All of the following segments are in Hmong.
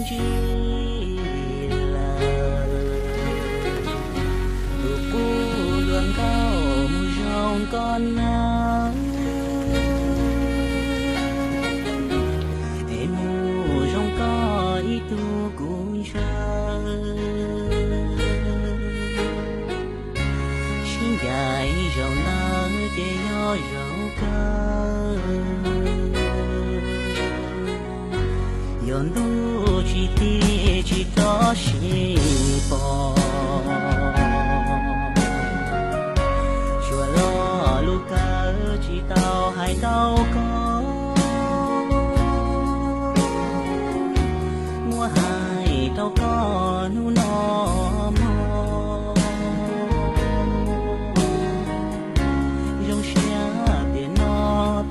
tsis lawm. Tus qub hluas nkauj mus zoo koj nawb, es mus zoo koj ib tug kuv ntshaw. Sib ncaim zaum ntawd ces yog zaum kawg. Yog ntuj tsis tig tsis txhob sib pom, tsuas lo lus kawg tsis tau hais rau koj, muab hais rau koj hnub no mog. Zoo siab tias no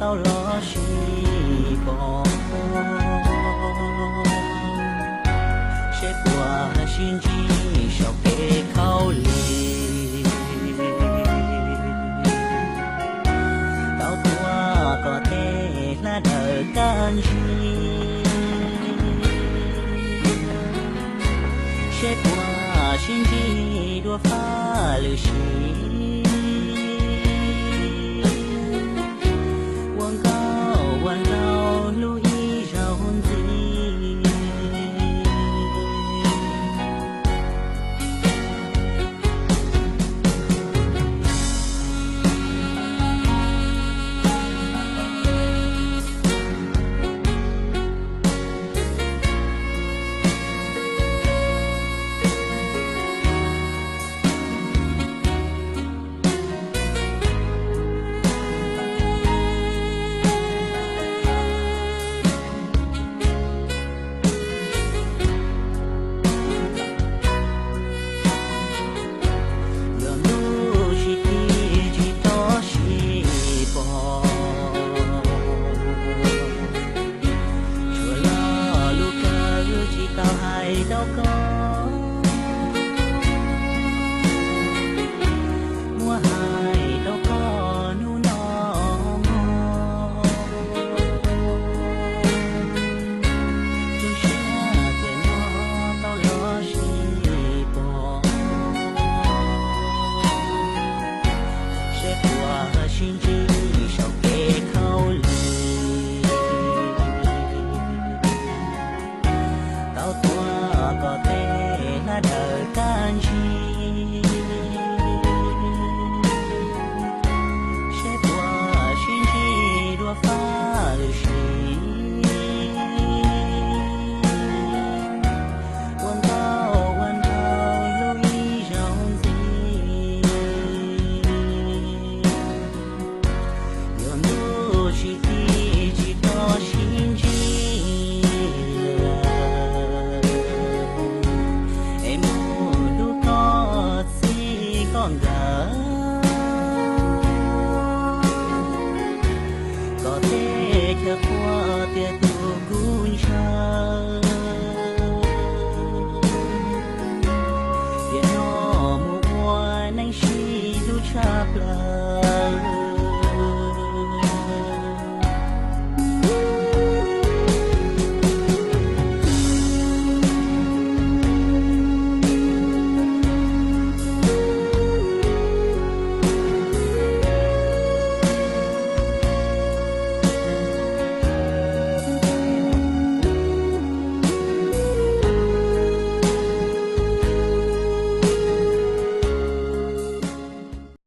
tau los sib pom, seb puas sib ntsib saum kev khaub lig. Tau tuav kom tej hlab daws kaj ntsis, seb puas sib ntsib dua fab lwm sim.